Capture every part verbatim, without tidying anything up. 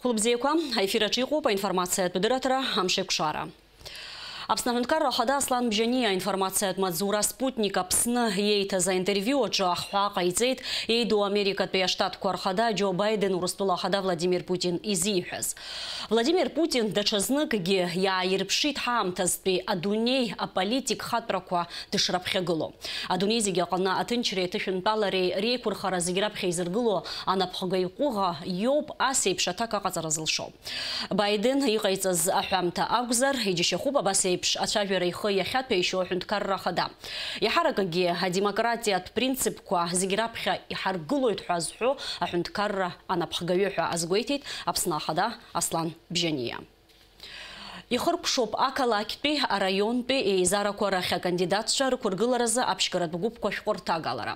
Хәылбзиақәа, аефир аҿы иҟоуп аинформациатә дырраҭара «Амшеикәшара». Аԥсны Аҳәынҭқарра Ахада Аслан Бжьаниа аинформациатә маҵзура Спутник Аԥсны иеиҭаз аинтервиу аҿы ахҳәаа ҟаиҵеит еидоу Америкатәи Аштатқәа Рхада Џьо Байден Урыстәыла Ахада Владимир Путин изиҳәаз. Владимир Путин даҽазныкгьы иааирԥшит ҳаамҭазтәи адунеи аполитик хатәрақәа дышраԥхьагылоу. Адунеи зегьы аҟны аҭынчреи аҭышәынтәалареи реиқәырхара зегь раԥхьа изыргыло анапхгаҩ ҟәыӷа иоуп ас еиԥш аҭак аҟаҵара зылшо. Байден иҟаиҵаз аҳәамҭа акәзар, иџьашьахәуп абас еиԥш ацәажәара ихы иахьаҭәеишьо аҳәынҭқарра ахада. Иаҳаракгьы адемократиатә принципқәа зегь раԥхьа иҳаргылоит ҳәа азҳәо аҳәынҭқарра анапхгаҩы ҳәа азгәеиҭеит Аԥсны Ахада Аслан Бжьаниа. Ихыркәшоуп ақалақьтәи, араионтәи еизарақәа рахь акандидатцәа рықәыргыларазы аԥшьгаратә гәыԥқәа шәҟәы рҭагалара.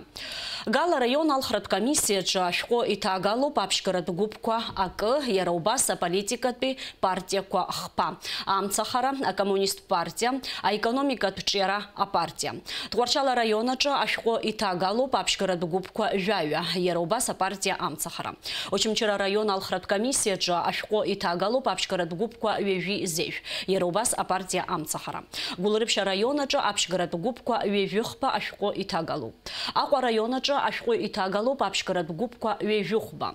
Гала араион алхратә комиссиаҿы ашәҟәы иҭагалоуп аԥшьгаратә гәыԥқәа акы, иара убас аполитикатәи партиақәа хԥа, амцахара, акоммунисттә партиа, аекономикатә ҿиара апартиа. Тҟәарчал араион аҿы ашәҟәы иҭагалоуп аԥшьгаратә гәыԥқәа жәаҩа, иара убас апартиа амцахара. Очамчыра араион алхратә комиссиаҿы ашәҟәы иҭагалоуп аԥшьгаратә гәыԥқәа ҩажәи зежә, иара убас апартиа амцахара. Гәылрыԥшь араион аҿы аԥшьгаратә гәыԥқәа ҩажәи хԥа ашәҟәы иҭагалоуп. Аҟәа араион аҿы ашәҟәы иҭагалоуп аԥшьгаратә гәыԥқәа ҩажәи хәба.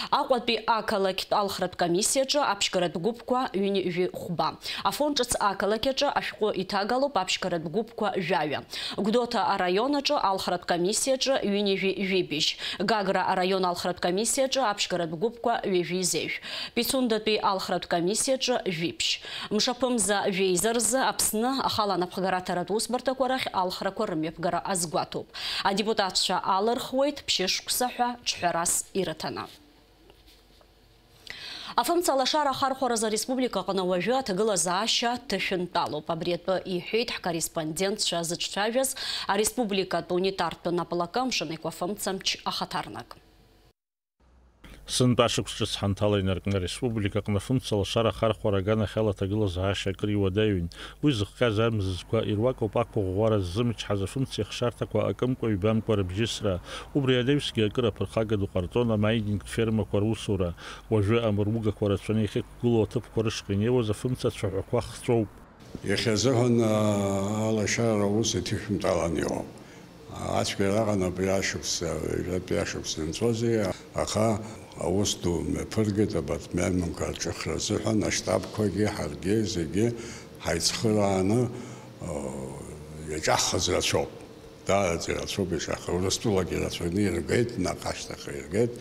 Аҟәатәи ақалақьтә алхратә комиссиаҿы аԥшьгаратә гәыԥқәа ҩынҩажәи хәба. Афон ҿыц ақалақь аҿы ашәҟәы иҭагалоуп аԥшьгаратә гәыԥқәа жәаҩа. Гәдоуҭа араион аҿы алхратә комиссиаҿы ҩынҩажәи жәибжь. Гагра араион алхратә комиссиаҿы аԥшьгаратә гәыԥқәа ҩажәи зежә. Пицундатәи алхратә комиссиаҿы жәиԥшь. Мшаԥымза жәеиза рзы Аԥсны ахала анапхгараҭаратә усбарҭақәа рахь алхрақәа рымҩаԥгара азгәаҭоуп. Адепутатцәа алырхуеит ԥшьышықәса ҳәа ҿҳәарас ирыҭаны. Афымца лашара ахархәаразы ареспублика аҟны уажәы аҭагылазаашьа ҭышәынтәалоуп. Абри атәы иҳәеит ҳкорреспондентцәа зыҿцәажәаз ареспубликатә унитартә наплакы Мшынеиқәа фымцамч ахаҭарнак. Сынтәа ашықәс ҿыц ҳанҭала инаркны ареспублика аҟны афымца лашара ахархәара аганахьала аҭагылазаашьа акыр иуадаҩын. Уи зыхҟьаз амзызқәа ируакуп ақәыӷәӷәара ззымчҳаз афымцеихшарҭақәа акымкәа-ҩбамкәа рыбжьысра. Убри анаҩсгьы акыр аԥырхага ду ҟарҵон амайнинг фермақәа русура. Уажәы амыругақәа рацәаны иахьықәгылоу аҭыԥқәа рышҟа инеиуаз афымца ацәаҳәақәа хҵәоуп. Иахьазыҳәан, аа, алашара аус иҭышәынтәалан иҟоуп. Ацәгьара аҟан абри ашықәс, ҩажәатәи ашықәс нҵәозеи, аха аус ду мҩаԥыргеит абарҭ мҩамҩақәа рҿыхра азыҳәан, аштабқәагьы, ҳаргьы зегьы ҳаицхырааны, аа, иаҿаҳхыз рацәоуп. Даараӡа ирацәоуп ишаҳҳәо. Урыстәылагьы ирацәаны иргеит, наҟ ашьҭахь иргеит.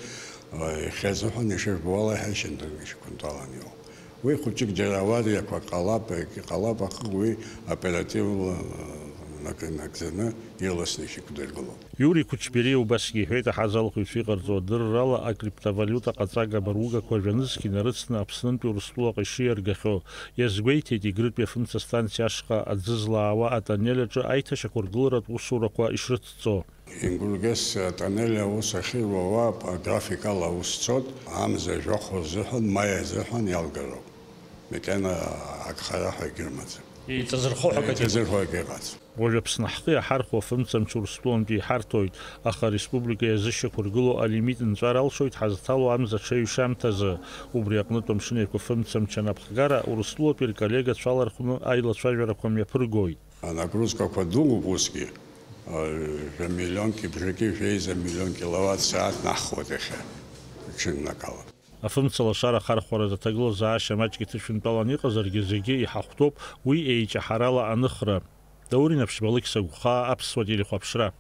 Иахьазыҳәан ишыжәбо ала, иҳәашьандаргьы шьақәынтәалан иҟоуп. Уи хәыҷык џьара авариақәа ҟалап, егьҟалап, аха уи оперативла, э, наг-, нагӡаны ирласны ишьақәдыргылоуп. Иури Кәычбериа убасгьы иҳәеит, аҳазалхыҩцәа иҟарҵо адыррала акриптовалиута ҟаҵага мыругақәа жәа-нызқь инарыцны Аԥснынтәи Урыстәылаҟа ишиаргахьоу. Иазгәеиҭеит, Егрытәи афымца станциа ашҟа аӡы злаауа атоннель аҿы аиҭашьақәыргыларатә усурақәа ишрыцҵо. Ингулгес атоннель аус ахьыруа аграфикала аус цот, амза жәохо азыҳәан, маи азыҳәан иалгароуп. Макьана агхара ҳәа егьырмаӡам. Еиҵазырхо ҳәа акгьы ыҟаӡам. Еиҵазырхо акгьы ыҟаӡам. Уажә Аԥсны ҳхы иаҳархәо афымцамч Урыстәылантәи иҳарҭоит, аха ареспублика иазышьақәыргылоу алимит нҵәар алшоит ҳазҭало амза ҽеиҩшамҭазы. Убри аҟнытә Амшын Еиқәа фымцамч анапхгара Урыстәылатәи рколлегацәа алархәны аилацәажәарақәа мҩаԥыргоит. Анагрузкақәа дууп усгьы. Жәа миллионки бжаки, жәеиза миллион киловатт сааҭ наҳхуеит иахьа, ҽыннакала. Афымца лашара ахархәаразы аҭагылазаашьа маҷк иҭышәынтәалан иҟазаргьы, зегьы иҳахәҭоуп уи еиҷаҳарала аныхра. Даур Инаԥшьба, Алықьса Гәхаа, Аԥсуа телехәаԥшра.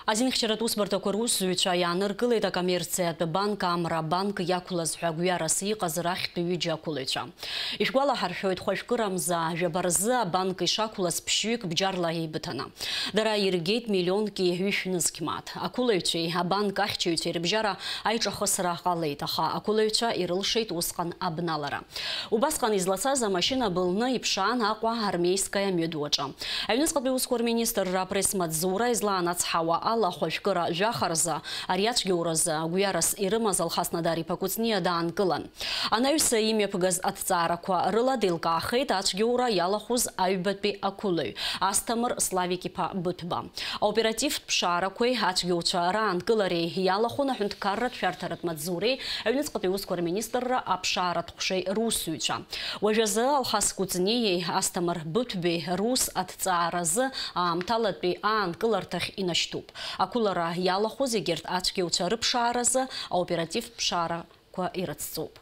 Азинхьчаратә усбарҭақәа русзуҩцәа иааныркылеит акоммерциатә банк Амра банк иақәлаз ҳәа гәҩарас иҟаз рахьтә ҩыџьа ақәылаҩцәа. Ишәгәалаҳаршәоит, хәажәкырамза жәаба рзы абанк ишақәлаз ԥшьҩык бџьарла еибыҭаны. Дара иргеит миллионки ҩышә нызқь мааҭ. Ақәылаҩцәеи абанк ахьчаҩцәеи рыбжьара аиҿахысра ҟалеит, аха ақәылаҩцәа ирылшеит усҟан абналара. Убасҟан излацаз амашьына былны иԥшаан Аҟәа армейскаиа амҩаду аҿы. Аҩныҵҟатәи усқәа рминистрра апресс-маҵзура излаанацҳауа Алахәажәкыра жәаха рзы ари ацәгьоуразы гәҩарас ирымаз Алхас Надар-иԥа Кәыҵниа даанкылан. Анаҩс имҩаԥгаз аҭҵаарақәа рыла деилкаахеит ацәгьоура иалахәыз аҩбатәи ақәылаҩ, Асҭамыр Славик-иԥа Быҭәба. Аоперативтә ԥшаарақәеи ацәгьоуцәа раанкылареи иалахәын аҳәынҭқарратә шәарҭаратә маҵзуреи аҩныҵҟатәи усқәа рминистрра аԥшааратә ҟәшеи русзуҩцәа. Уажәазы Алхас Кәыҵниеи Асҭамыр Быҭәбеи рус аҭҵааразы аамҭалатәи аанкыларҭахь инашьҭуп. Ақәылара иалахәыз егьырҭ ацәгьоуцәа рыԥшааразы аоперативтә ԥшаарақәа ирыцҵоуп.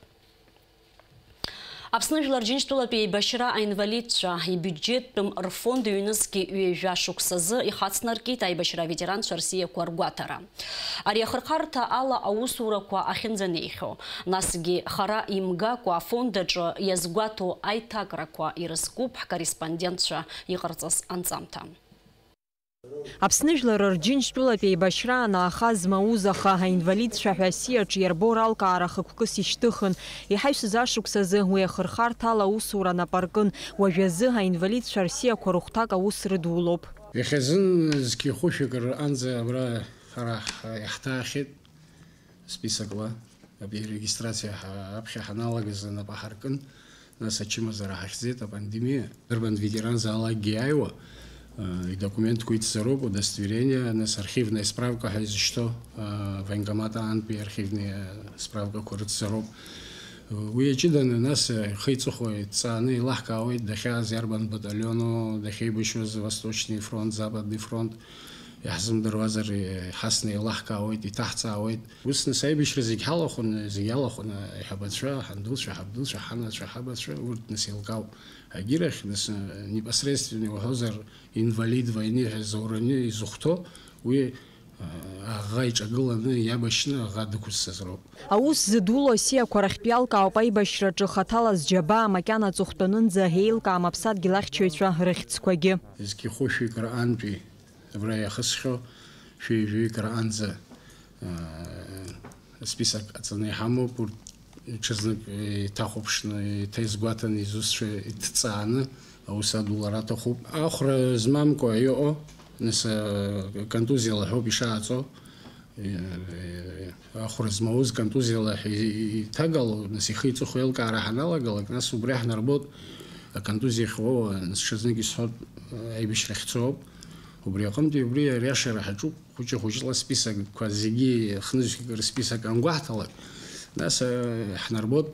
Аԥсны Жәлар Џьынџьтәылатәи еибашьра аинвалидцәа ибиуџьеттәым рфонд ҩнызқьи ҩажәа шықәсазы ихацнаркит аибашьра аветеранцәа рсиақәа ргәаҭара. Ари ахырхарҭа ала аусурақәа ахьынӡанеихьоу, насгьы хара имгакәа афонд аҿы иазгәаҭоу аиҭакрақәа ирызкуп ҳкорреспондентцәа иҟарҵаз анҵамҭа. Аԥсны Жәлар Рџьынџьтәылатә еибашьра анааха змауз, аха аинвалидцәа ҳәа асиаҿ иарбоу ралкаара хықәкыс ишьҭыхын. Иҳаҩсыз ашықәс азы уи ахырхарҭа ала аусура нап аркын. Уажәазы аинвалидцәа рсиақәа рыхәҭак аус рыдулоуп. Иахьазын зқьи хәышәи акыр анӡа абра ҳара ҳ-, иаҳҭаахьеит. Списокла, абри арегистрациа ҳа-, аԥхьа ҳаналагаз анапы ҳаркын, нас ачымазара ҳахьӡеит, апандемиа. Дарбан ветеран заалакгьы иааиуа, э, идокументқәа ицзароуп, удостоверение, нас архивная справка ҳәа изышьҭоу, э, военкомат аантәи архивные справкақәа рыцзароуп. Уи иаҷыданы, нас, э, ихы иҵыхәа иҭҵааны илаҳкаауеит, дахьааз иарбан баталиону, дахьеибашьуаз Восточный фронт, Западный фронт. Иаҳзымдыруазар, иҳасны еилаҳкаауеит, иҭаҳҵаауеит. Ус, нас, аибашьра зегь ҳалахәын, зегь алахәын, аиҳабацәа, ҳандуцәа, ҳабдуцәа, ҳанацәа, ҳабацәа, урҭ, нас, еилкаауп. Агьырахь, нас, непосредственно иуҳәозар, инвалид войны ҳәа заураны изыхәҭоу, уи, а, аӷа иҿагыланы, иабашьны аӷа дықәызцаз роуп. Аус зыдуло асиақәа рахьтә иалкаауп аибашьраҿы хаҭала зџьабаа макьана аҵыхәтәанынӡа еилкаам аԥсадгьыл ахьчаҩцәа рыхьӡқәагьы. Зқьи хәышәи акыр аантәи Абра иахысхьоу шәи жәаҩык раанӡа, аа, список аҵаны иҳамоуп, урҭ ҽазнык еиҭахәаԥшны, еиҭаизгәаҭаны, изусҭцәа иҭҵааны аус адулара аҭахуп. Ахәра змамкәа иҟоу, нас, аа, контузиала ҳәоуп ишааҵо. Е, е, ахәра змауз контузиала ҳәа и-, и-, иҭагало, нас ихы иҵыхәа еилкаара ҳаналагалак, нас убри ҳнарбоит, аконтузиа хьуоу, нас ҽазнык исҳәоит, аибашьра ахьцо ауп. Убри аҟынтәи убри ариашара ҳаҿуп, хәыҷы-хәыҷла списокқәа зегьы хнызқьҩык рсписок ангәаҳҭалак, нас, э, ҳнарбоит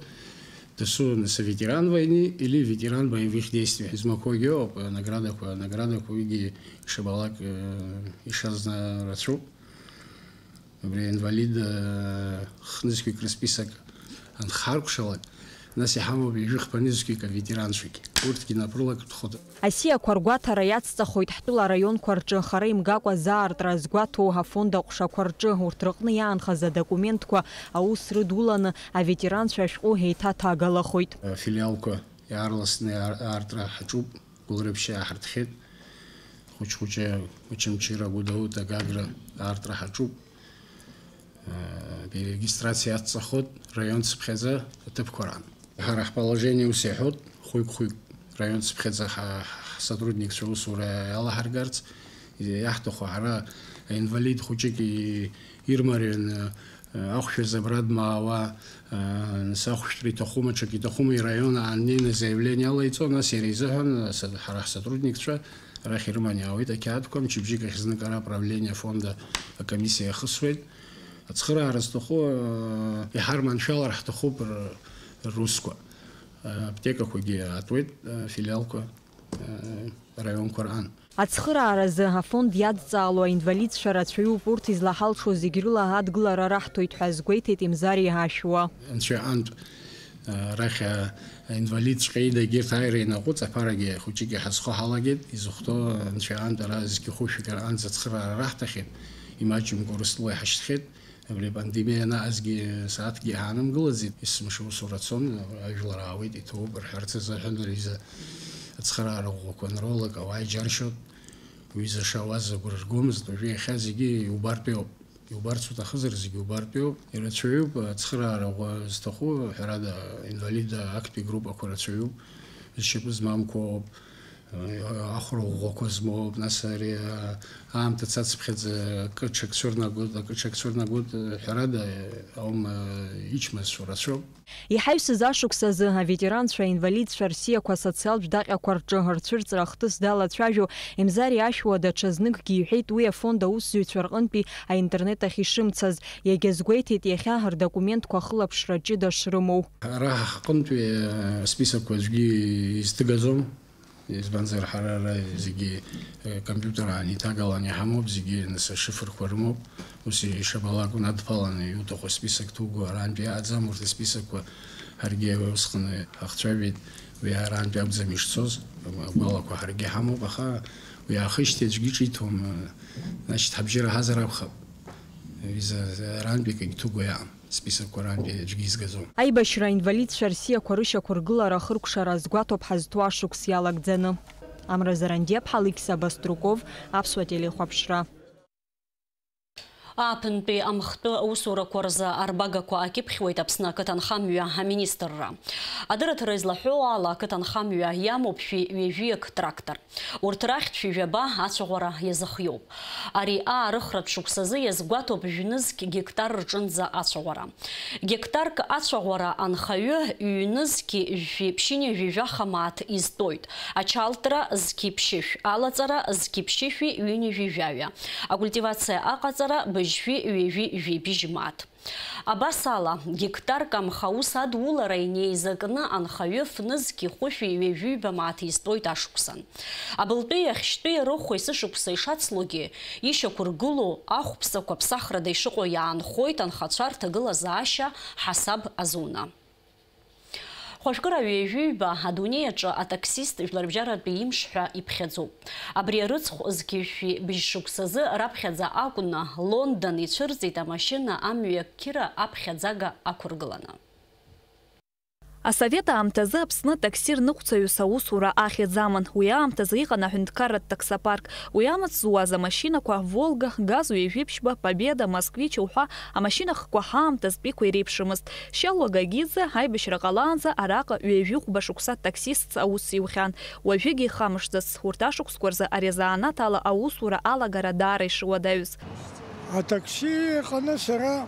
дасу, нас, ветеран войны или ветеран боевых действий ҳәа измақәоугьы ыҟоуп, анаградақәа, анаградақәа уигьы ишабалак, э, ишазна рацәоуп. Абри аинвалид, э, хнызқьҩык рсписок анхаркәшалак, нас иҳамоуп ҩажәи хԥа нызқьҩык аветеранцәагьы. Урҭгьы напрылак рҭахуп. Асиақәа ргәаҭара иацҵахоит ҳтәыла араионқәа рҿы хара имгакәа заартра згәаҭоу афонд аҟәшақәа рҿы. Урҭ рыҟны иаанхаз адокументқәа аус рыдуланы аветеранцәа ашәҟәы еиҭаҭагалахоит. Афилиалқәа иаарласны иаар-, аартра ҳаҿуп. Гәылрыԥшь иааҳартхьеит. Хәыҷ-хәыҷы Очамчыра, Гәдоуҭа, Гагра аартра ҳаҿуп. Э, перерегистрациа иацҵахоит раион цыԥхьаӡа аҭыԥқәа раан. Ҳара ҳположение ус иҳәоит, хәҩык-хәҩык раион цыԥхьаӡа ҳа-, ҳсотрудникцәа аусура иалаҳаргарц иаҳҭаху, ҳара аинвалид хәыҷык и-, ирмарианы, ахәшәазы абра дмаауа, нас ахәшәтәра иҭахума, ҽак иҭахума, ираион ааннеины заявление алаиҵо, нас иара изыҳәан са-, ҳара ҳсотрудникцәа арахь ирыманы иаауеит ақьаадқәа, мчыбжьык ахь знык ара аправление афонда акомиссиа иахысуеит. Ацхыраара зҭаху, иҳарманшәалар ҳҭахуп р-, русқәа. Аптекақәагьы аатуеит, афилиалқәа, араионқәа раан. Ацхырааразы афонд иадҵаало аинвалидцәа рацәаҩуп, урҭ излаҳалшо зегь рыла адгылара раҳҭоит ҳәа азгәеиҭеит Имзариа Ашәуа. Анцәа иҟынтә, а, арахь, а, аинвалидҵәҟьа ида егьырҭ ааира ианаҟәыҵ, аԥарагьы хәыҷык иҳазхо ҳалагеит, изыхәҭоу Анцәа иҟынтә ара зқьы хәышәык анӡа ацхыраара раҳҭахьеит, имаҷымкәа Урыстәыла иҳашьҭхьеит. Абри апандемиа анаҟазгьы сааҭкгьы ҳаанымгылаӡеит, есымша усура цон, ажәлар аауеит, иҭоуп рҳәарц азыҳәан, ари изы ацхыраара ӷәӷәақәа анроулак ауаа иџьаршьоит, уи изы шауаз агәра ргомызт, уажәы иахьа зегьы иубартәиоуп, иубарц уҭахызар зегьы убартәиоуп, ирацәаҩуп ацхыраара ӷәӷәа зҭаху, ҳәарада, инвалид актәи группақәа рацәаҩуп, зшьапы змамкәа ыҟоуп. Ахәра ӷәӷәақәа змоуп, нас ари, аамҭа цацыԥхьаӡа акы ҽак цәырнагоит, акы ҽак цәырнагоит, ҳәарада, аума ичмазцәоу рацәоуп. Иҳаҩсыз ашықәс азы аветеранцәа, аинвалидцәа рсиақәа асоциалтә даҟьақәа рҿы рцәырҵра ахҭыс далацәажәо Емзариа Ашәуа даҽазныкгьы иҳәеит, уи афонд аусзуҩцәа рҟынтәи аинтернет ахь ишымцаз. Иагьазгәеиҭеит иахьа рдокументқәа ахылаԥшра ҷыда шрымоу. Ара ҳҟынтәи асписокқәа аӡәгьы изҭыгаӡом. Избанзар, ҳара ара зегьы, э, компиутер аан иҭагалан иҳамоуп, зегьы, нас, ашифрқәа рымоуп. Ус ишабалак унадԥаланы иуҭаху список ҭуго арантәи иааӡам, урҭ асписокқәа ҳаргьы усҟан ҳахцәажәеит, уи арантәи акәӡам ишцоз, агәалақәа ҳаргьы ҳамоуп, аха уи аахижьҭеи аӡәгьы ҿиҭуам, значит, ҳабжьы раҳазар акәхап. Виза арантәи акгьы ҭуго иаам. Списокқәа рантәи аӡәгьы изгаӡом. Аибашьра аинвалидцәа рсиақәа рышьақәыргылара ахыркәшара азгәаҭоуп ҳазҭоу ашықәс иалагӡаны. Амра Зарандиаԥҳа, Алықьса Баструков, Аԥсуа телехәаԥшра. Ааԥынтәи амхтәы аусурақәа рзы арбагақәа акьыԥхьуеит Аԥсны ақыҭанхамҩа аминистрра. Адырраҭара излаҳәо ала, ақыҭанхамҩа иамоуп шәи ҩажәиак трактор. Урҭ рахьтә шәи жәаба ацәаӷәара иазыхиоуп. Ари аарыхратә шықәсазы иазгәаҭоуп жәнызқь гектар рҿынӡа ацәаӷәара. Гектарк ацәаӷәара анхаҩы ҩнызқьи жәшәи ԥшьынҩажәи жәаха мааҭ изтәоит, ачалтра зқьи ԥшьышә, алаҵара зқьи ԥшьышәи ҩынҩажәи жәаҩа, акультивациа аҟаҵара быжьшәи ҩажәи жәибжь мааҭ. Абас ала, гектарк амха аус адулара инеизакны анхаҩы фнызқьи хәышәи ҩажәиҩба мааҭ изтәоит ашықәсан. Абылтәи иахьтәи рыхә есышықәса ишацлогьы, ишьақәыргылоу ахәԥсақәа ԥсахрада ишыҟоу иаанхоит анхацәа рҭагылазаашьа ҳасаб азуны. Хәажәкыра ҩажәиҩба адунеи аҿы атаксист жәларбжьаратәи имш ҳәа иԥхьаӡоуп. Абри арыцхә зқьи жәшәи быжьшықәсазы раԥхьаӡа акәны Лондон ицәырҵит амашьына амҩа кьыра аԥхьаӡага ақәыргыланы. Асовет аамҭазы Аԥсны атакси рныҟәцаҩыс аусура ахьӡ аман. Уи аамҭазы иҟан аҳәынҭқарратә таксопарк. Уи амаҵ зуаз амашьынақәа Волга, газ ҩажәи ԥшьба, Победа, Москвич уҳәа амашьына хкқәа ҳаамҭазтәиқәа иреиԥшымызт. Шьалуа Гагиӡе аибашьра ҟалаанӡа араҟа ҩажәи хәба шықәса таксистс аус иухьан. Уажәыгьы ихамышҭӡац, урҭ ашықәсқәа рзы ари азанааҭ ала аусура алагара даара ишуадаҩыз. Атакси аҟны сара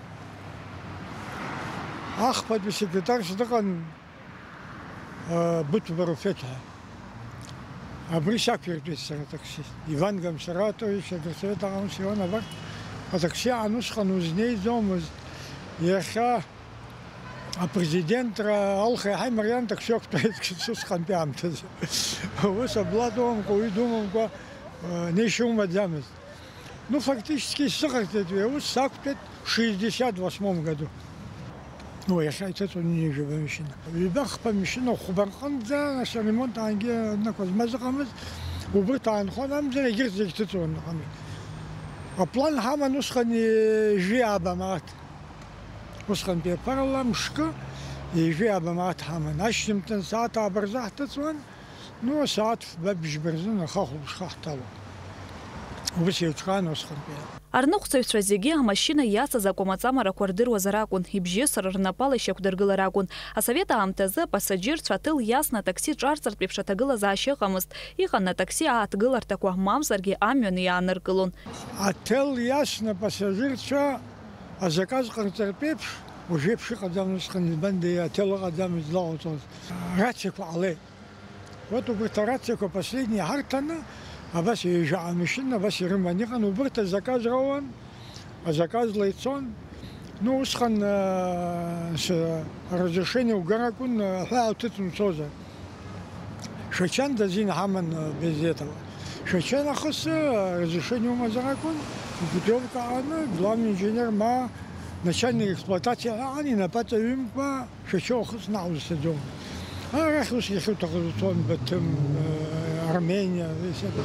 ахԥатәи секретарс дыҟан, а, Быҭәба Руфеҭ ҳәа. Абри сақәиртәеит сара атаксист. Иван Гамсаратович, Агросовет аҟны сион, абар, атакси аан усҟан узнеиӡомызт. Иахьа апрезидентра алха иаҳа имариан такси ақәтәеит усҟантәи аамҭазы. Ус абла думамкәа, уаҩы думамкәа, а, неишьа умаӡамызт. Ну, фактически, исзыҟарҵеит уи аус, сақәтәеит шестьдесят восьмом году. Ну, иахьа иҭыҵуан ҩажәаба машьына. Ҩба-хԥа машьына хәба рҟынӡа, нас аремонт аангьы анақәа змаз ыҟамызт, убырҭ аанхон амзар, егьырҭ зегь ҭыҵуан ыҟамызт. Аплан ҳаман усҟан ҩажәи ааба мааҭ. Усҟантәи аԥарала мшкы ҩажәи ааба мааҭ ҳаман. Ашьжьымҭан сааҭ ааба рзы ҳҭыҵуан. Ну, асааҭ фба бжьба рзын ахахәы ԥшха ҳҭалон. Убас еиҿкаан усҟантәи. Арныҟәцаҩцәа зегьы амашьына иацыз акәамаҵамарақәа рдыруазар акәын, ибжьысыр рнапала ишьақәдыргылар акәын. Асовет аамҭазы апассаџьырцәа аҭел иасны атакси ҿарҵартә еиԥш аҭагылазаашьа ыҟамызт. Иҟан атакси ааҭгыларҭақәа, мамзаргьы амҩан иааныркылон. Аҭел иасны апассаџьырцәа азаказ ҟарҵартә еиԥш, уажәеиԥш ыҟаӡам усҟан, избанда аҭел ыҟаӡам излаҟауҵоз. Рациақәа ҟалеит. Вот убырҭ арациақәа последние ҳарҭаны, абас ҩажәа амашьына абас ирыман иҟан, убырҭ азаказ роуан, азаказла ицон. Ну, усҟан, э, с-, разрешение угар акәын, э, ҳәа ауҭыҵ умцозар. Шәачан дазин ҳаман, э, без этого. Шәачан ахыс, э, разрешение умазар акәын, путевка аҟаны, главный инженер ма начальник эксплуатациа ҳәа аҟан, инапаҵаҩымкәа, Шәачоу ахысны ҳаузцаӡом. Арахь ус иахьуҭахыз уцон, Баҭым, э, Армениа, весь это.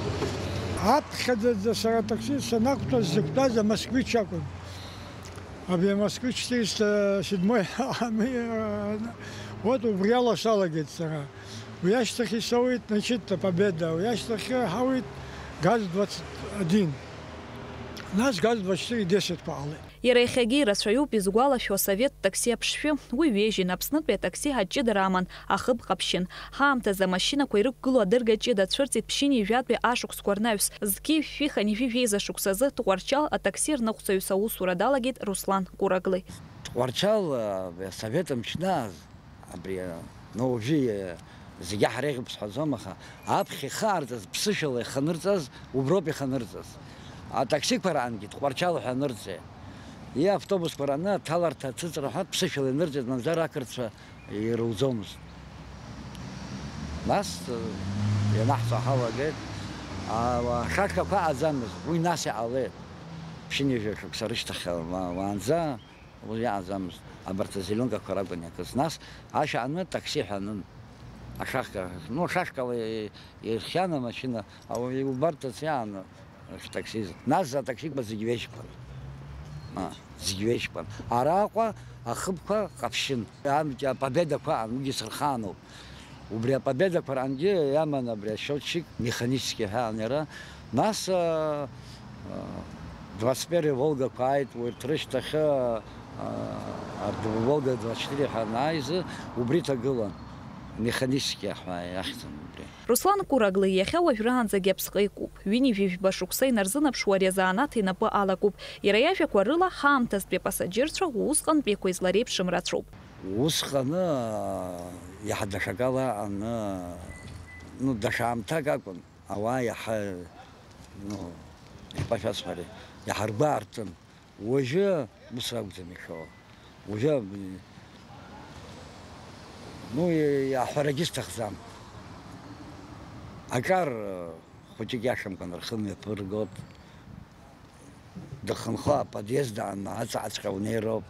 Аԥхьаӡаӡа сара атаксист санақәтәаз, сзықәтәаз амосквич акәын. Абри амосквич четыреста седьмой, вот убриала салагеит сара. Уи ашьҭахь исоуит, значит, Победа, уи ашьҭахь ҳауит газ двадцать один. Нас газ двадцать четыре десять ҟалеит. Иара иахьагьы ирацәаҩуп изгәалашәо асовет такси аԥшшәы. Уи ҩежьин, Аԥснытәи атакси аҷыдара аман, ахыб ҟаԥшьын. Ҳаамҭазы амашьынақәа ирықәгылоу адырга ҷыда цәырҵит ԥшьынҩажәатәи ашықәсқәа рнаҩс. Зқьи жәшәи хынҩажәи жәеиза шықәсазы Тҟәарчал атакси рныҟәцаҩыс аусура далагеит Руслан Кураглы. Тҟәарчал, а, асовет мчны ааз, абри, а, ну, уажәы, а, зегьы ҳара иахьыԥсҳәаӡом, аха аԥхьа ихаарҵаз, ԥсышәала иханырҵаз, уброуп иханырҵаз. Атаксиқәа раангьы Тҟәарчал ҳәа анырҵеит. И автобусқәа раны аҭаларҭа, аҭыҵра ҳәа ԥсышәала инырҵеит, мамзар ақырҭцәа ирылӡомызт. Нас, э, ианаҳҵо ҳалагеит. А, ашашкақәа аӡамызт, уи нас иҟалеит. Ԥшьынҩажәа шықәса рышьҭахь ма-, уаанӡа уи иаӡамызт. Абарҭ азеленкақәа ракәын иакыз. Нас ашә ааны, такси ҳәа анын. Ашашка, ну, ашашкала и-, ирхиан амашьына, ауаҩы иубарҭац иааны. Ртаксист. Нас атаксиқәа зегь ҩежьқәан. А, зегь ҩежьқәан. Араҟа ахыбқәа ҟаԥшьын. Амч-, апобедақәа аан, уигьы сырхаануп. Убри апобедақәа рангьы иаман абри асчиотчик механически ҳәа ан иара. Нас, а, а, двадцать первый Волгақәа ааит, урҭ рышьҭахьы, а, а, Волга двадцать четыре ҳәа анааизы, убри ҭагылан. Механически ҳәа иахьӡын убри. Руслан Кураглы иахьа уажәраанӡагьы аԥсҟы икуп. Ҩынҩажәи жәба шықәса инарзынаԥшуа ари азанааҭ инапы алакуп. Иара иажәақәа рыла, ҳаамҭазтәи апасаџьырцәа усҟантәиқәа излареиԥшым рацәоуп. Усҟаны, иаҳа даҽакала аҟаны, ну, даҽа аамҭак акәын, ауаа иаҳа, ну, ишԥашәасҳәари, иаҳа ргәы аартын. Уажәы ус ракәӡам ишәо. Уажәы, ну, аҳәарагьы сҭахӡам. Аҿар хәыҷык иашамкәан рхы мҩаԥыргоит. Дыхынҳәы аподъезд аан аҵаҟаҵәҟьа унеироуп.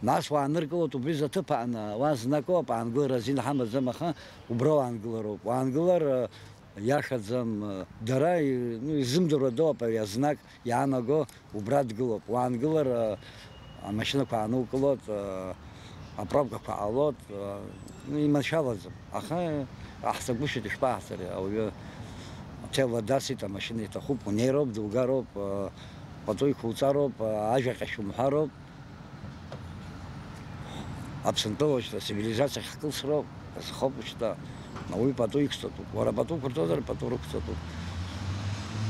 Нас уааныркылоит, убри заҭыԥ аан уа знакоуп, аангылара азин ҳамаӡам, аха убра уаангылароуп. Уаангылар, иашаӡам, дара, ну, изымдыруа дыҟоуп ари азнак иаанаго, убра дгылоуп. Уаангылар, амашьынақәа аанукылоит, апробкақәа ҟалоит, ну, иманшәалаӡам. Аха иаҳзагәышьоит, ишԥаҳҵари, ауаҩы аҭел дасит, амашьына иҭахуп, унеироуп, дугароуп, пату иқәуҵароуп, ажәа ҟьашь умҳәароуп. Аԥсынтәыла шьҭа цивилизациа ахькылсроуп, азхоуп шьҭа, ауаҩы пату иқәҵатәуп, уара пату уқәырҵозар, пату рықәҵатәуп.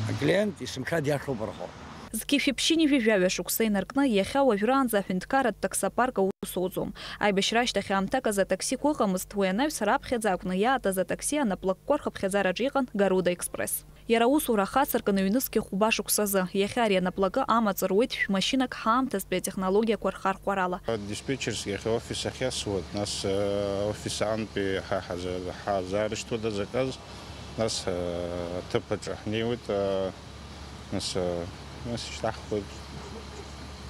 Аклиент есымша диашоуп рҳәо. Зқьи шәи ԥшьынҩажәи жәаҩа шықәса инаркны, иахьа уажәраанӡа аҳәынҭқарратә таксопарк аус ауӡом. Аибашьра ашьҭахь аамҭак азы атаксиқәа ыҟамызт, уи анаҩс раԥхьаӡа акәны иаатыз атакси анаплакқәа рхыԥхьаӡараҿы иҟан Гаруда Експресс. Иара аусура ахацыркын ҩнызқьи хәба шықәсазы. Иахьа ари анаплакы амаҵ руеит шәмашьынак ҳаамҭазтәи атехнологиақәа рхархәарала. Диспетчерс иахьа офис ахьиасуа, нас, э, офис аантәи ҳа ҳаза-, ҳазаарышьҭуеит азаказ, нас, э, аҭыԥ аҿы ҳнеиуеит, э, нас, э, нас ишьҭаҳхуеит.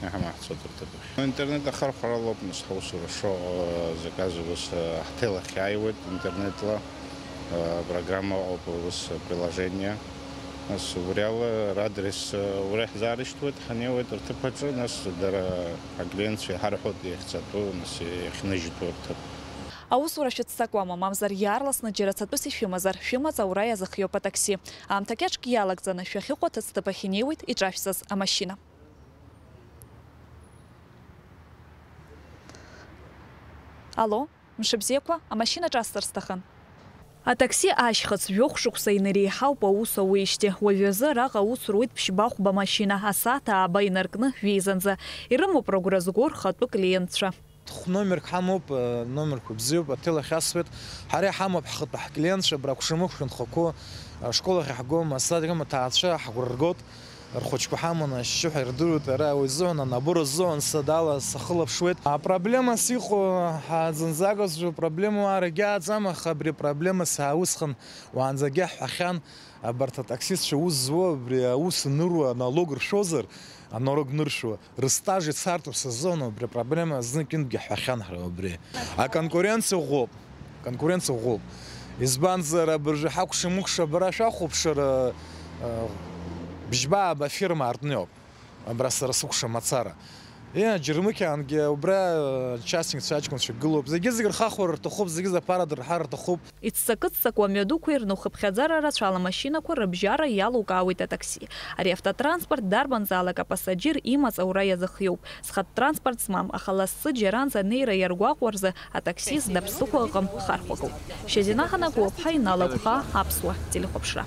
Иаҳа маҳцо дырҭыԥахь. Интернет ахархәаралоуп, нас, ҳаусура шо, э, заказ ус, э, ҳҭел ахь иааиуеит интернетла, э, программа ауп, ус, э, приложение. Нас убри ала радрес, э, ура иаҳзаарышьҭуеит, ҳанеиуеит рҭыԥ аҿы, нас дара аклиентцәа иҳарҳәоит иахьцатәу, нас иахьныжьтәу рҭыԥ. Аусура шәыццакуама, мамзар иаарласны џьара цатәыс ишәымазар, шәымаҵ аура иазыхиоуп атакси. Аамҭа кьаҿк иалагӡаны шәахьыҟоу аҭыӡҭыԥ ахь инеиуеит иҿашәҵаз амашьына. Алло, мшыбзиақәа, амашьына ҿасҵар сҭахын. Атакси ашьхыц жәохә шықәса инареиҳауп аус ауеижьҭеи. Уажәазы араҟа аус руеит ԥшьба-хәба машьына, асааҭ ааба инаркны жәеизанӡа. Ирымоуп рыгәра зго рхатәы клиентцәа. Хә-номерк ҳамоуп, э, номерқәа бзиоуп, аҭел ахьасуеит. Ҳара иҳамоуп ҳхатәы ҳклиентцәа, абра акәшамыхә шәынхақәоу, ашкол ахь иаҳгом, асадик амаҭаацәа ҳгәра ргоит. Рхәыҷқәа ҳаманы ашьшьыҳәа ирдыруеит, ара уи изыҳәан, анабора ззыҳәан сыда ала сахылаԥшуеит. Апроблемас иҟоу ҳа-, зынӡак азы проблема уаарагьы ааӡам, аха абри апроблемас ааусхан уаанӡагьы ҳҳәахьан, абарҭ атаксистцәа аус зуа, абри аус аныруа налог ршәозар, аналог ныршәуа, рыстаж ицартә сазон, убри апроблема знык-ҩынтәгьы ҳҳәахьан ҳара убри. Аконкуренциа ӷәӷәоуп. Конкуренциа ӷәӷәоуп. Избанзар, абыржәы ҳакәша-мыкәша абра шәахәаԥшыр, а, бжьба-ааба фирма аартны иҟоуп. Абра сара сыкәша мацара. Иа, џьармыкьаангьы убра, э, ачастникцәа, аҷкәынцәа гылоуп. Зегьы-зегь рхахәара рҭахуп, зегьы-зегь аԥара дырҳар рҭахуп. Иццакы-ццакуа амҩадуқәа ирну хыԥхьаӡара рацәала амашьынақәа рыбжьара иалукаауеит атакси. Ари автотранспорт дарбанзаалак апассаџьыр имаҵ аура иазыхиоуп. Зхатә транспорт змам, аха лассы џьаранӡа анеира иаргәаҟуа рзы атаксист даԥсыхәа ыҟам, хархәагоуп. Шьазина Ҳанагәыԥҳа, Инал Агәхаа, Аԥсуа телехәаԥшра.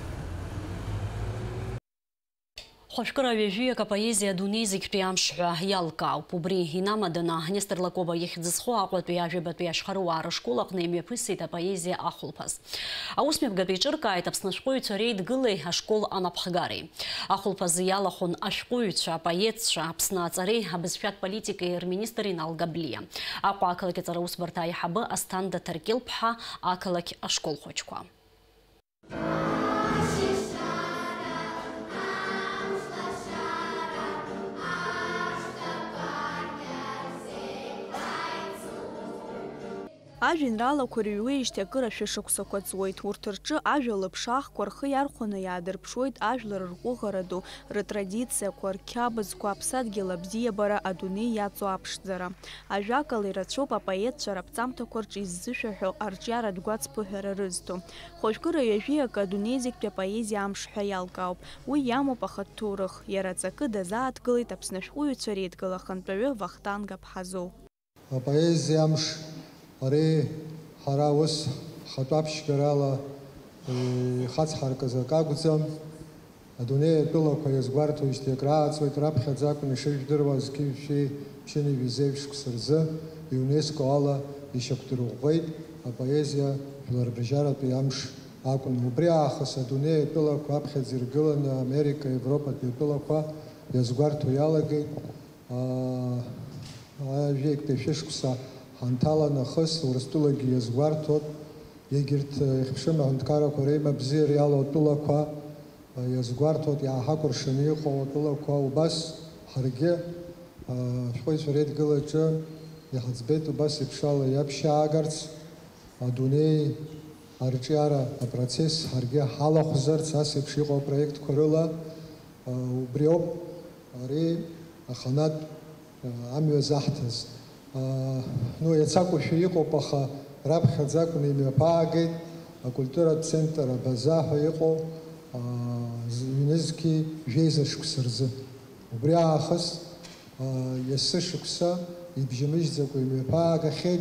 Хәажәкыра ҩажәиак апоезиа адунеи зегьтәи амш ҳәа иалкаауп. Убри инамаданы, Нестор Лакоба ихьӡ зху Аҟәатәи ажәабатәи ашьхаруаа рышкол аҟны имҩаԥысит апоезиа ахәылԥаз. Аусмҩаԥгатә еиҿыркааит Аԥсны ашәҟәыҩҩцәа реидгылеи ашкол анапхгареи. Ахәылԥазы иалахәын ашәҟәыҩҩцәа, апоетцәа, Аԥсны аҵареи абызшәатә политикеи рминистр Инал Габлиа, Аҟәа ақалақь аҵара усбарҭа аиҳабы Асҭанда Ҭаркьыл-ԥҳа, ақалақь ашколхәыҷқәа. Ажәеинраалақәа рыҩуеижьҭеи акыр ашәышықәсақәа ҵуеит. Урҭ рҿы ажәа лыԥшаахқәа рхы иархәаны иаадырԥшуеит ажәлар рҟәыӷара ду, рытрадициақәа, рқьабзқәа, аԥсадгьыл абзиабара, адунеи иаҵоу аԥшӡара. Ажәакала, ирацәоуп апоетцәа раԥҵамҭақәа рҿы иззышәаҳәо арҿиаратә гәацԥыҳәара рызҭо. Хәажәкыра ҩажәи акы адунеи зегьтәи апоезиа амш ҳәа иалкаауп. Уи иамоуп ахатә ҭоурых. Иара аҵакы дазааҭгылеит Аԥсны ашәҟәыҩҩцәа реидгыла ахантәаҩы Вахтанг Аԥҳазоу. Апоезиа амш ари ҳара ус ҳхатәы аԥшьгарала ихацҳаркыз акы акәӡам. Адунеи атәылақәа иазгәарҭоижьҭеи акрааҵуеит, раԥхьаӡа акәын ишыжәдыруаз, зқьи жәшәи ԥшьынҩажәи зеижә шықәса рзы ЮНЕСКО ала ишьақәдырӷәӷәеит апоезиа жәларбжьаратәи амш акәын. Убри аахыс адунеи атәылақәа аԥхьаӡа иргыланы Америка, Европатәи атәылақәа иазгәарҭо иалагеит. Аа, ҩажәи актәи ашәышықәса ҳанҭала нахыс Урыстәылагьы иазгәарҭоит, егьырҭ, ихьԥшым аҳәынҭқаррақәа реимабзиара иалоу атәылақәа, иазгәарҭоит, иааҳакәыршаны иҟоу атәылақәа, убас ҳаргьы, ашәҟәыҩҩцәа реидгылаҿы иҳаӡбеит убас еиԥш ала иаԥшьаагарц, адунеи арҿиара апроцесс ҳаргьы ҳалахәзарц, ас еиԥш иҟоу апроектқәа рыла, убриоуп ари аханатә амҩа заҳҭаз. Ну, иацакәушәа иҟоуп, аха раԥхьаӡа акәны имҩаԥаагеит акультуратә центр Абаза ҳәа иҟоу, ҩнызқьи жәеиза шықәса рзы. Убри аахыс, есышықәса ибжьамыжьӡакәа имҩаԥаагахьеит.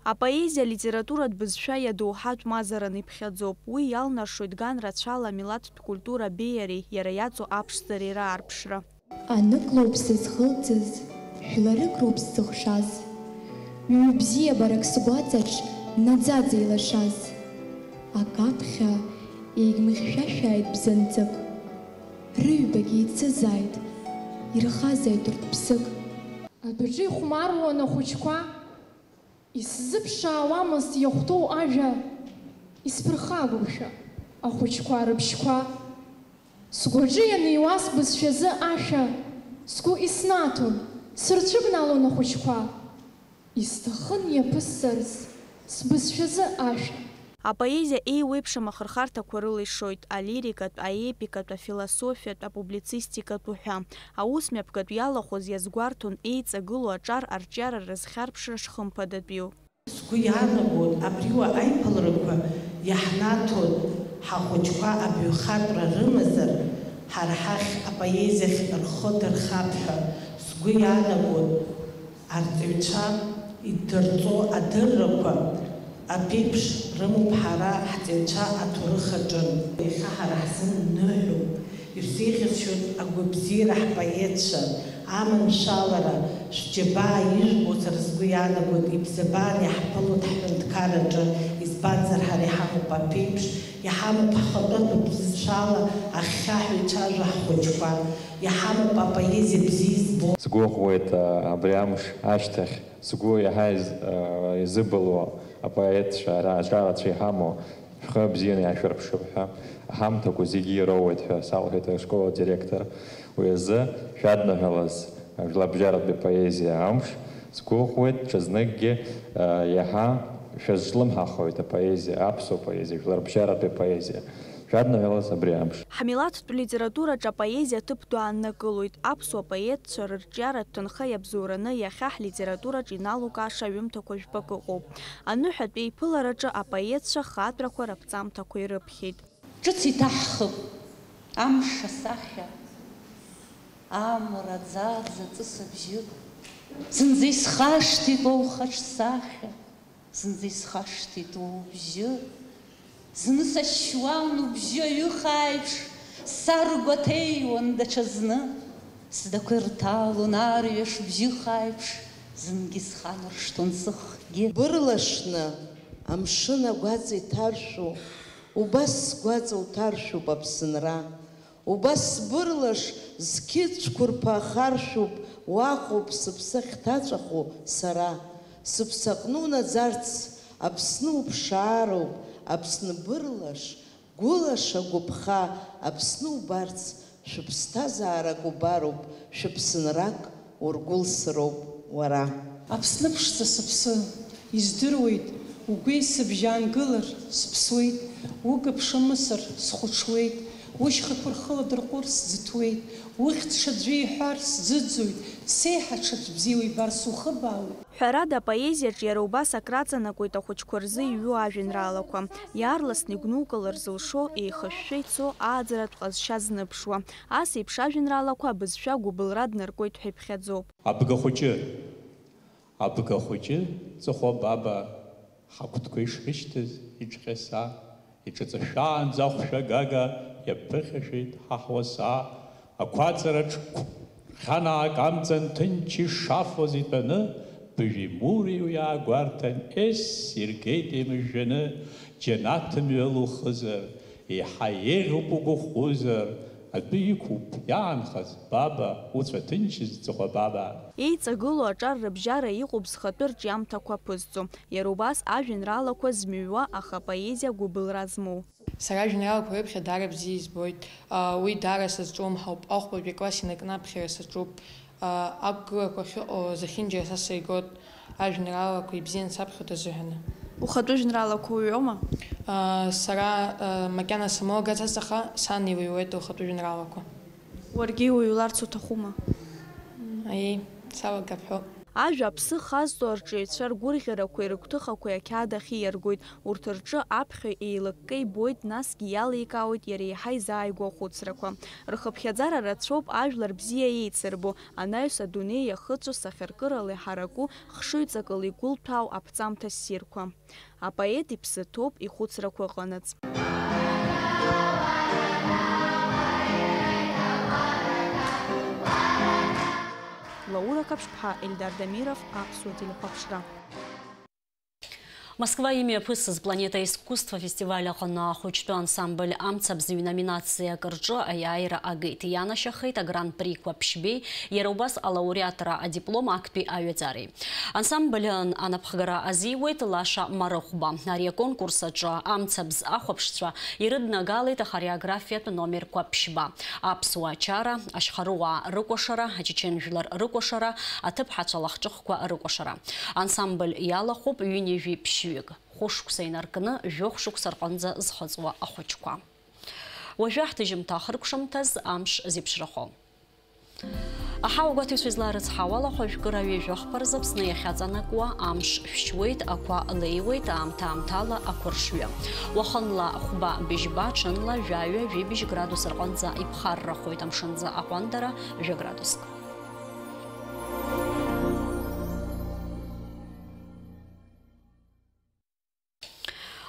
Апоезиа алитературатә бызшәа иадоуҳатә мазаран иԥхьаӡоуп. Уи иалнаршоит ган рацәала амилаҭтә культура абеиареи иара иаҵоу аԥшӡареи раарԥшра. Анык лоуп сызхылҵыз, жәларык роуп сзыхшаз. Ҩ-бзиабарак сгәаҵаҿ наӡаӡа илашаз. Акаԥхьа еигмыхьшәашәааит бзанҵык. Рыҩбагьы еицызааит, ирхазааит урҭ ԥсык. Адәаҿы ихәмаруан ахәыҷқәа. Исзыԥшаауамызт иахәҭоу ажәа, исԥырхагоушәа ахәыҷқәа рыбжьқәа. Сгәаҿы ианиуа сбызшәазы ашәа, сгәы иснаҭон, сырцәыбналон ахәыҷқәа. Исҭахын иаԥысҵарц сбызшәазы ашәа. Апоезиа еиуеиԥшым ахырхарҭақәа рыла ишоит, алирикатә, аепикатә, афилософиатә, апублицистикатә уҳәа. Аус мҩаԥгатә иалахәыз иазгәарҭон еиҵагылоу аҿар арҿиара рызхьарԥшра шхымԥадатәиу. Сгәы иаанагоит, абри уа аиԥыларақәа иаҳнаҭоит, ҳахәыҷқәа абаҩхатәра рымазар, ҳара ҳахь апоезиахь рхы дырхап ҳәа. Сгәы иаанагоит, арҵаҩцәа иддырҵо адыррақәа аԥеиԥш рымоуп ҳара ҳҵаҩцәа аҭоурых аҿы. Иахьа ҳара ҳзын ныҳәоуп. Ишәзеиӷьасшьоит агәабзиара ҳпоетцәа, аманшәалара, шәџьабаа ижәбо, сара сгәы иаанагоит, ибзабаан иаҳԥылоит ҳҳәынҭқарраҿы, избанзар, ҳара иҳамоуп аԥеиԥш, иҳамоуп ҳхатәы бызшәала ахьхьаҳәа ицәажәо ҳхәыҷқәа, иҳамоуп апоезиа бзиа избо. Сгәыӷуеит, а, абри амш ашьҭахь сгәы иаҳа из-, а, изыбылуа апоетцәа, ара аҿарацәа иҳамоу. Шәхы бзианы иаашәырԥшып ҳәа, аҳамҭақәа зегьы ироуеит ҳәа салҳәеит ашкол адиректор. Уи азы шәадныҳәалаз ажәларбжьаратәи апоезиа амш сгәыӷуеит, ҽазныкгьы, э, иаҳа шәазҿлымҳахоит апоезиа, аԥсуа поезиа, жәларбжьаратәи апоезиа. Шәадныҳәалаз абри амш. Ҳмилаҭтә литератураҿ апоезиа ҭыԥ ду ааннакылоит. Аԥсуа поетцәа рырҿиаратә ҭынха иабзоураны иахьа ҳлитератураҿ иналукааша аҩымҭақәа жәпакы ыҟоуп. Аныҳәатә еиԥылараҿы апоетцәа хаатәрақәа раԥҵамҭақәа ирыԥхьеит. Ҿыц иҭаҳхып амш асахьа, амра аӡаӡа ҵыс абжьы, зынӡа исхашҭит уа ухаҿсахьа. Зынӡа исхашҭит убжьы, зны сашьуан убжьы аҩыха аиԥш, саргәаҭеиуан даҽазны, сдақәа ирҭалон арҩаш бжьыха аиԥш, зынгьы сханаршҭуан сыхгьы. Бырлашны амшын агәаҵа иҭаршәу, убас сгәаҵа уҭаршәуп Аԥсынра. Убас сбырлаш, зқьы цәқәырԥа ахаршәуп, уаҟоуп сыԥсы ахьҭаҵәаху сара. Сыԥсаҟны унаӡарц, Аԥсны уԥшаароуп, Аԥсны бырлаш, гәылаша гәыԥха, Аԥсны убарц, шәыԥсҭазаарак убароуп, шәыԥсынрак ургәылсыроуп уара. Аԥсны ԥшӡа сыԥсы, издыруеит, угәеисыбжь аангылар, сыԥсуеит, угыԥшымысыр, схәыҽуеит, ушьхақәа рхыла дырҟәыр, сӡыҭуеит, ухьӡ ҽаӡәы иҳәар, сӡыӡоит, сеиҳа ҽаӡә бзиа уибар, сухыбаауеит. Ҳәарада, апоезиаҿ иара убас акраҵанакуеит ахәыҷқәа рзы иҩу ажәеинраалақәа. Иаарласны игәнукылар зылшо, еихышәшәа ицо ааӡаратә ҟазшьа зныԥшуа. Ас еиԥш ажәеинраалақәа абызшәа агәыбылра днаркуеит ҳәа иԥхьаӡоуп. Абгахәыҷы. Абгахәыҷы, Ҵыхәа Баба, ҳагәҭқәа ишрышьҭаз иҿҟьаса, иҿыҵашәаанӡа ахәшәагага иаԥыхьашәеит ҳа ҳуаса, ақәаҵараҿ хьанаак амҵан ҭынч ишафоз итәаны, быжәи мури уи аагәарҭан, ес, иргеит еимыжәжәаны, џьанаҭ мҩа лухызар, еиҳа еиӷьуп угәахәызар, адәы иқәуп иаанхаз, баба, уцәа ҭынчыз, Ҵыхәа Баба. Еиҵагылоу аҿар рыбжьара иҟоуп зхатәы рҿиамҭақәа аԥызҵо, иара убас ажәеинраалақәа змыҩуа, аха апоезиа гәыбылра змоу. Сара ажәеинраалақәа рыԥхьа даара бзиа избоит. Уи даара сазҿлымҳауп. Ахәбатәи акласс инаркны аԥхьара саҿуп. Ақәгыларақәа ахьыҟоу зехьынџьара са сыргоит, ажәеинраалақәа ибзианы саԥхьоит азыҳәаны. Ухатәы жәеинраалақәа уҩуама? Сара макьана самоугаӡац, аха сан илыҩуеит лхатәы жәеинраалақәа. Уаргьы иуҩларц уҭахума? Аиеи, салагап ҳәоуп. Ажәа аԥсы хазҵо арҿиаҩцәа ргәырӷьарақәеи рыгәҭыхақәеи ақьаад ахь ииаргоит, урҭ рҿы аԥхьаҩ еилыкка ибоит, насгьы иаликаауеит иара еиҳа изааигәоу ахәыцрақәа. Рхыԥхьаӡара рацәоуп ажәлар бзиа еицырбо, анаҩс адунеи иахыҵәо сахьаркырала иҳараку, хшыҩҵакыла игәылҭәаау аԥҵамҭа ссирқәа. Апоет иԥсы ҭоуп ихәыцрақәа ыҟанаҵ. Лаура Қаԥшԥҳа, Ельдар Дамиров, Аԥсуа телехәаԥшра. Москва имҩаԥысыз Планета искусства фестиваль аҟны ахәыҷтәы ансамбль Амцабз ҩноминациак рҿы аиааира агеит. Ианашьахеит агран-приқәа ԥшьбеи, иара убас алауреатра адиплом актәи аҩаӡареи. Ансамбль анапхгара азиуеит Лаша Марыхәба. Ари аконкурс аҿы Амцабз ахәаԥшцәа ирыднагалеит ахореографиатә номерқәа ԥшьба: аԥсуа ачара, ашьхарыуаа рыкәашара, ачечен жәлар рыкәашара, аҭыԥҳацәа лахҿыхқәа рыкәашара. Ансамбль иалахәуп ҩынҩажәи ԥшьҩык, хәышықәса инаркны, жәохә шықәса рҟынӡа зхыҵуа ахәыҷқәа. Уажәы ҳҭыжьымҭа ахыркәшамҭаз амш зеиԥшрахо. Аҳауагәаҭаҩцәа изларыцҳауала, хәажәкыра ҩажәа хԥа рзы Аԥсны иахьаҵанакуа амш шәшьуеит, ақәа леиуеит, аамҭа-аамҭала ақәыршҩы. Уахынла хәба быжьба, ҽынла жәаҩа, жәибжь градус рҟынӡа иԥхаррахоит, амшынӡы аҟәандара жәа градуск.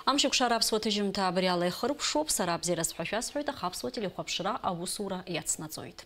Амшеикәшара аԥсуа ҭыжьымҭа абри ала ихыркәшоуп. Сара абзиараз ҳәа шәасҳәоит, аха аԥсуа телехәаԥшра аусура иацнаҵоит.